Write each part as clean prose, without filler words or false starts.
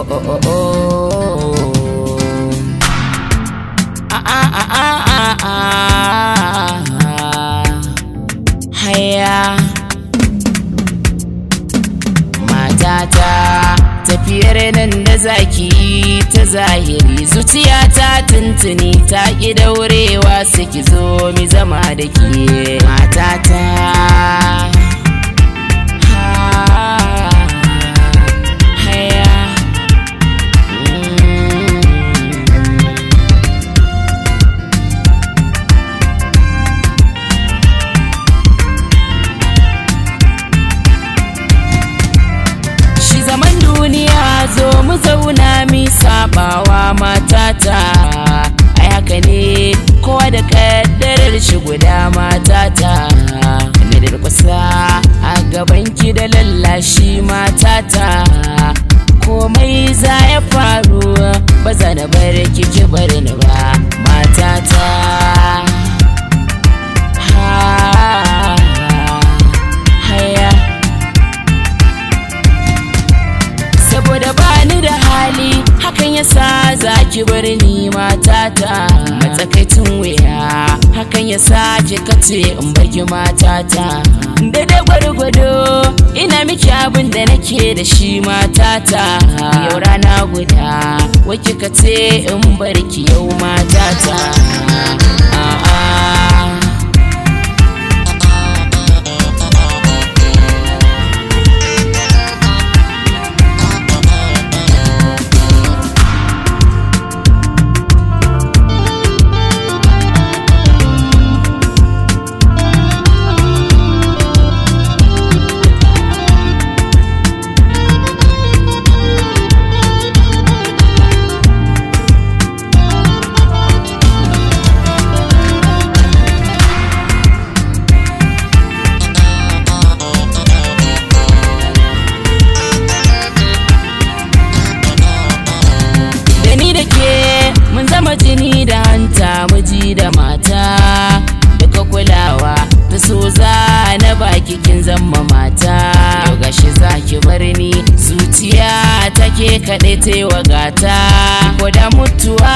Oh oh oh oh. Ah ah ah ah ah ah. Haya. Matata, tafiyar nan da zaki ta zahiri, zuciyata tuntuni ta ƙi daurewa, ki zo mi zama da ke, matata. Ha, haya. Shi zaman duniya, zo mu zauna mi sabawa, matata. Ai haka ne, kowa da kaddarar shi guda, matata. Na durkusa a gabanki da lallashi, matata. Komai za ya faru, ba za na bar ki ki bar ni ba, matata. Ha, haya. Saboda bani da hali, hakan yasa zaki bar ni, matata. Matsakaicin wuya, hakan yasa kika ce in barki, matata. Daidai gwargwado ina miki abin da nake da shi, matata. Yau rana guda wai kika ce in barki yau, matata. A'a. Da ni da ke mun zama jini da hanta, miji da mata. Duka kulawa ta so za na baki, kin zama mata. Yau gashi za ki bar ni, zuciya take kaɗai ta yi gata. Ko da mutuwa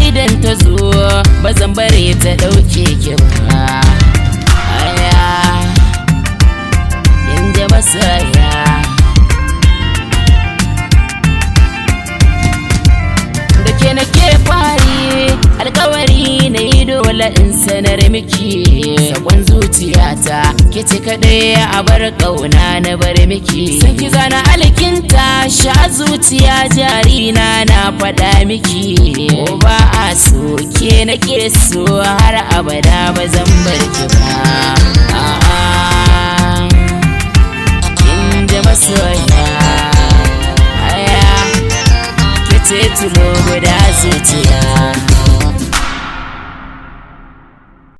idan ta zo, ba zan bari ta ɗauke ki ba. Aya, inda masaya. Da ke nake fari, alkawari na yi, dole in sanar miki sakon zuciyata. Ke ce kaɗai a bar ƙauna na bar miki, san ki zana alkinta sha zuciya, jarina, na faɗa miki. Ko ba a so, ke nake so, har abada ba zan bar ki ba. A'a, kin ji masoya. Aya, ke ce tulo guda zuciya.